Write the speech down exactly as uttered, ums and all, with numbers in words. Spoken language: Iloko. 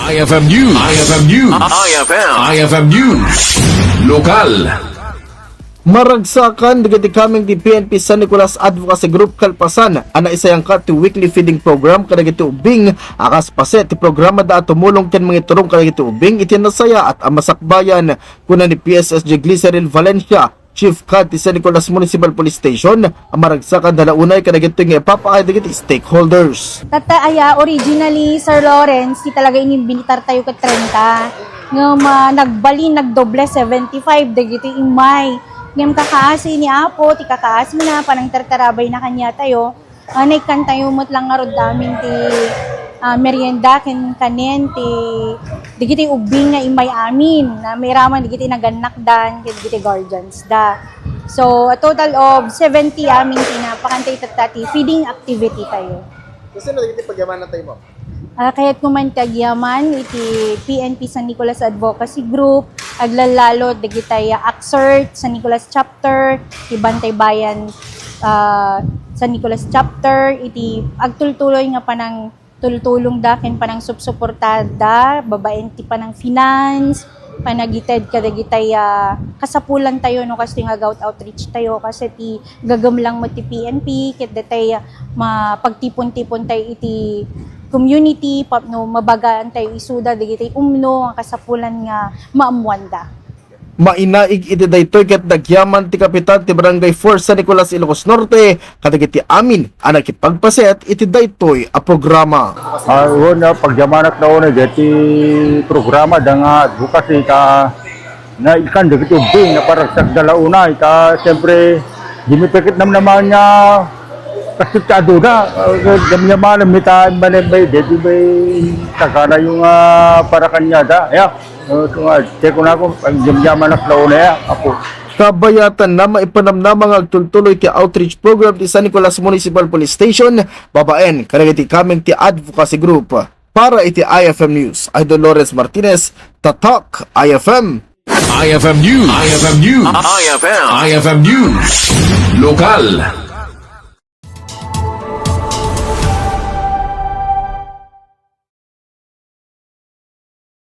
I F M News. I F M News. I F M. I F M News. Lokal. Maragsakan dagiti kameng ti P N P San Nicolas Advocacy Group kalpasan a naisayangka ti weekly feeding program kadagiti ubbing a kas paset ti programada a tumulong ken mangiturong kadagiti ubbing iti nasayaat a masakbayan, kuna ni P S S G Glyceril Valencia, Chief kad ti San Nicolas Municipal Police Station, a maragsakan da la unay kadagitoy nga ipapaay dagiti stakeholders. Tatta aya, originally, Sir Lawrence, ti talaga inimbinitar tayo ket trenta. Ngem, ah, nagbalin, nagdoble, seventy-five dagiti immay. Ngem kakaasi ni Apo, ti kakaasina, panangtartarabayna kaniatayo. Ah, naikkan tayo met lang ngarud amin ti, ah, merienda ken kanen ti dagiti ubbing nga immay amin, na mairaman dagiti nagannakdan ken dagiti guardians da. So, a total of seventy amin ti napakanta itatta ti feeding activity tayo. Kasano dagiti pagyamanan tayo, ma'am? Ah, kayat ko man ti agyaman iti P N P San Nicolas Advocacy Group, aglalalo dagitay, ah, ACSERT San Nicolas Chapter, ti Bantay Bayan, ah, San Nicolas Chapter, iti agtultuloy nga panangtultulongda ken panangsupsuportada babaen ti panang-finance, panagited kadagitay, ah, kasapulan tayo, no, kastoy nga gout outreach tayo, kas iti gagem lang met ti P N P, ket datay, ah, mapagtipon-tipon tayo iti community, pa-, no, mabagaan tayo isuda dagiti umno nga kasapulan nga maammuanda. Mainaig iti daytoy ket nagyaman ti kapitan ti Barangay four San Nicolas, Ilocos Norte, kadagiti amin a nakipagpaset iti daytoy a programa. Ah, wen, ah, pagyamanak na unay daytoy programa da nga advocacy ta naikkan dagiti ubbing, naparagsakda la unay ta, siyempre, di mi peket namnaman nga kastit ti aduna. Ah, gamyaman mi ta, imbay, imbay, daytoy bay taganayo nga para kaniada. Ya, ah, so nga, check ko na ako, pagyamyamanak la unay, ah, apo. Kabayatanna, maipanamnama nga agtultuloy ti outreach program ti San Nicolas Municipal Police Station babaen kadagiti kameng ti advocacy group. Para iti I F M News, I Dolores Martinez, Tatak I F M. I F M News. I F M News. I F M. I F M News. Lokal.